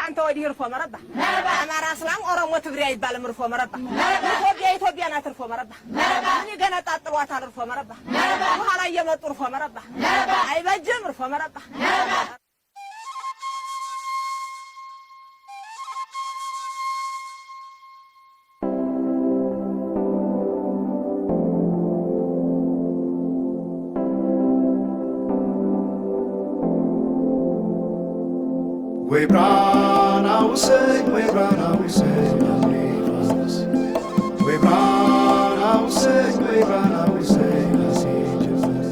አንተ ወዲህ እርፎ መረባ አማራ፣ እስላም፣ ኦሮሞ፣ ትግሬ አይባልም። እርፎ መረባ ኢትዮጵያ ኢትዮጵያ ናት። እርፎ መረባ ምን ይገነጣጥሏታል? እርፎ መረባ በኋላ እየመጡ እርፎ መረባ አይበጅም። እርፎ መረባ። ወይ ብራና ውሰኝ፣ ወይ ብራና ውሰኝ ፋኖስ፣ ወይ ብራና ውሰኝ፣ ወይ ብራና ውሰኝ ጀንበር፣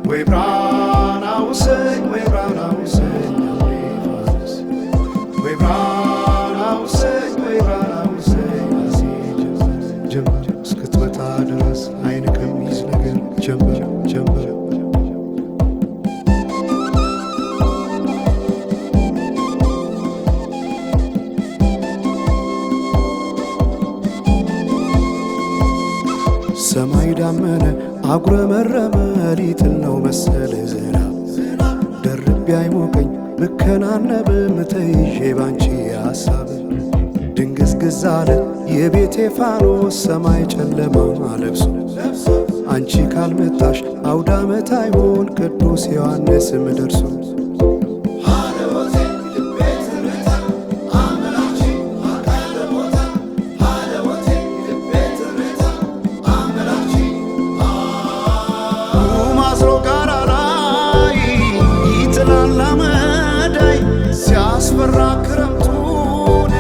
ወይ ብራና ውሰኝ፣ ወይ ብራና ውሰኝ ፋኖስ፣ ወይ ብራና ውሰኝ፣ ወይ ብራና ውሰኝ ጀንበር። ጀንበር እስክትመጣ ድረስ አይን ከሚይዝ ነገር ጀንበር ጀንበር። ሰማይ ዳመነ አጉረመረመ ሊጥል ነው መሰል ዝናብ፣ ደርቤ አይሞቀኝ ብከናነብም ተይዤ ባንቺ ሐሳብ። ድንግዝግዝ አለ የቤቴ ፋኖስ ሰማይ ጨለማ ለብሶ፣ አንቺ ካልመጣሽ አውዳመት አይሆን ቅዱስ ዮሐንስም ደርሶ። ማዝሮ ጋራ ላይ ይጥላል አመዳይ ሲያስፈራ ክረምቱን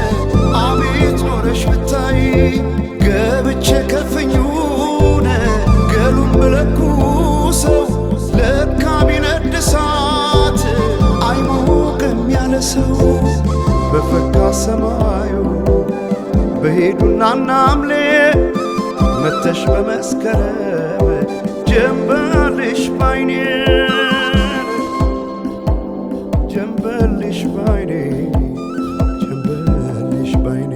አቤት ኖረሽ ብታይ፣ ገብቼ ከፍኙን ገሉን ብለኩሰው ለካ ቢነድ እሳት አይሞቅም ያለ ሰው። በፈካ ሰማዩ በሄዱና ናምሌ መተሽ በመስከረም ጀንበልሽ ባይኔ፣ ጀንበልሽ ባይኔ፣ ጀንበልሽ ባይኔ፣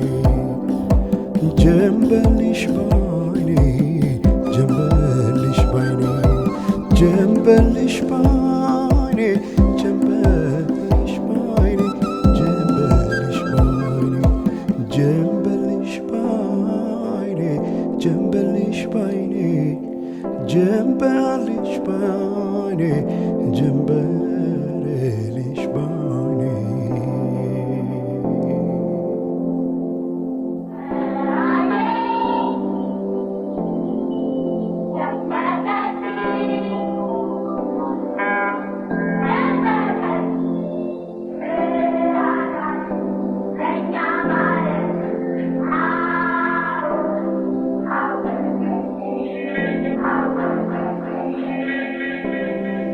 ጀንበልሽ ባይኔ፣ ጀንበልሽ ባይኔ፣ ጀንበልሽ ባይኔ፣ ጀንበልሽ ባይኔ፣ ጀንበልሽ ባይኔ፣ ጀንበልሽ ባይኔ፣ ጀንበልሽ ባይኔ፣ ጀንበልሽ ባይኔ፣ ጀንበልሽ ባይኔ።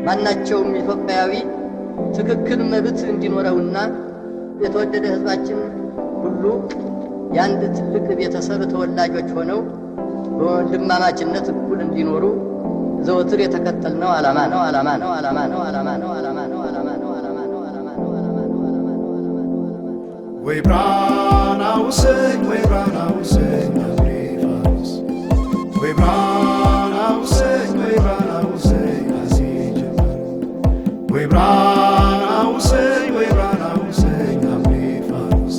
ማናቸውም ኢትዮጵያዊ ትክክል መብት እንዲኖረውና የተወደደ ሕዝባችን ሁሉ የአንድ ትልቅ ቤተሰብ ተወላጆች ሆነው በወንድማማችነት እኩል እንዲኖሩ ዘወትር የተከተልነው ዓላማ ነው። ዓላማ ነው። ዓላማ ነው። ዓላማ ነው። ዓላማ ነው። ዓላማ ነው። ዓላማ ነው። ዓላማ ነው። ዓላማ ነው። ዓላማ ነው። ዓላማ ነው። ዓላማ ነው። ወይ ብራና ውሰኝ፣ ወይ ብራና ውሰኝ አብሬ ፋኖስ፣ ወይ ብራና ውሰኝ፣ ወይ ብራና ውሰኝ አዜ ጀንበር፣ ወይ ብራና ውሰኝ፣ ወይ ብራና ውሰኝ አብሬ ፋኖስ፣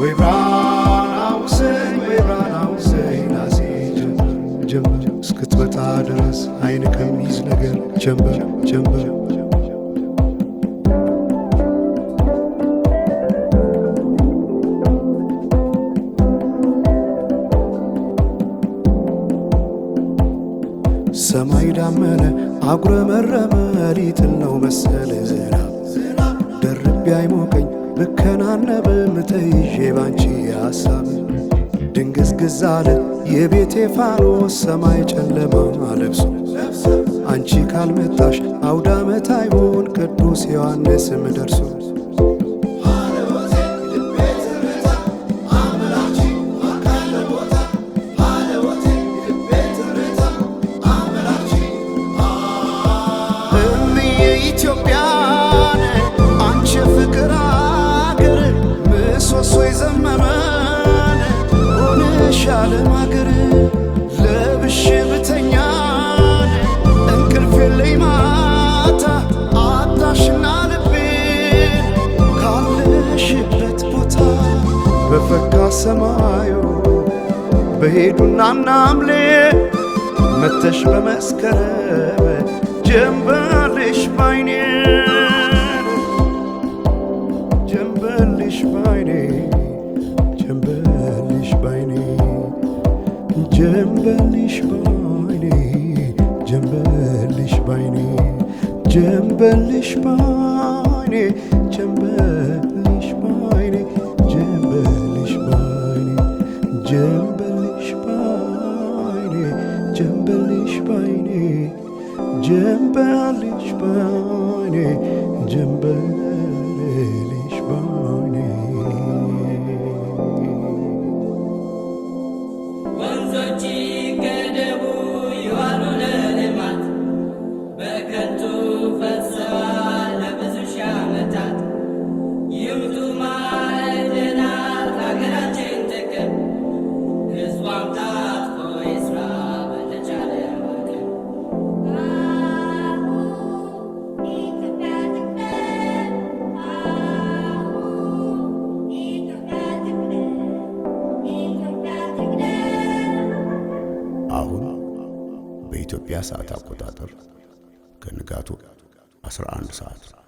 ወይ ብራና ውሰኝ፣ ወይ ብራና ውሰኝ አዜ ጀንበር። ጀንበር እስክትመጣ ድረስ አይን ከሚይዝ ነገር ጀንበር ጀንበር። ሰማይ ዳመነ አጉረመረመ ሊጥል ነው መሰል ዝናብ፣ ደርቤ አይሞቀኝ ብከናነብም ተይዤ ባንቺ ሐሳብ። ድንግዝግዝ አለ የቤቴ ፋኖስ ሰማይ ጨለማ ለብሶ፣ አንቺ ካልመጣሽ አውዳመት አይሆን ቅዱስ ዮሐንስም ደርሶ። እምዬ ኢትዮጵያን አንቺ ፍቅር አገር ምሰሶ የዘመመን ሆነሽ ዓለም አገር፣ ለብሼ ብተኛን እንቅልፍ የለኝ ማታ አጣሽና ልቤን ካለሽበት ሰማዩ በሄዱና ናምሌ መተሽ በመስከረም ጀንበልሽ ባይኔ ጀንበልሽ ባይኔ ጀንበልሽ ባይኔ ጀንበልሽ ባይኔ ጀንበልሽ ባይኔ ጀንበልሽ ባይኔ ጀንበልሽ ባይኔ ጀንበልሽ ባይኔ ጀንበልሽ ባይኔ ጀንበልሽ ባይኔ ጀንበልሽ ባይኔ ጀንበልሽ ባይኔ። ወንዞች ይገደቡ ይዋሉ ለልማት፣ በከንቱ ፈሰዋል ለብዙ ሺህ ዓመታት። ይውጡ ማዕድናት ለሀገራችን ጥቅም፣ ሕዝቧም ታጥቆ ይስራ በተቻለ አቅም። ኢትዮጵያ ትቅደም፣ ኢትዮጵያ ትቅደም፣ ኢትዮጵያ ትቅደም። አሁን በኢትዮጵያ ሰዓት አቆጣጠር ከንጋቱ 11 ሰዓት ነው።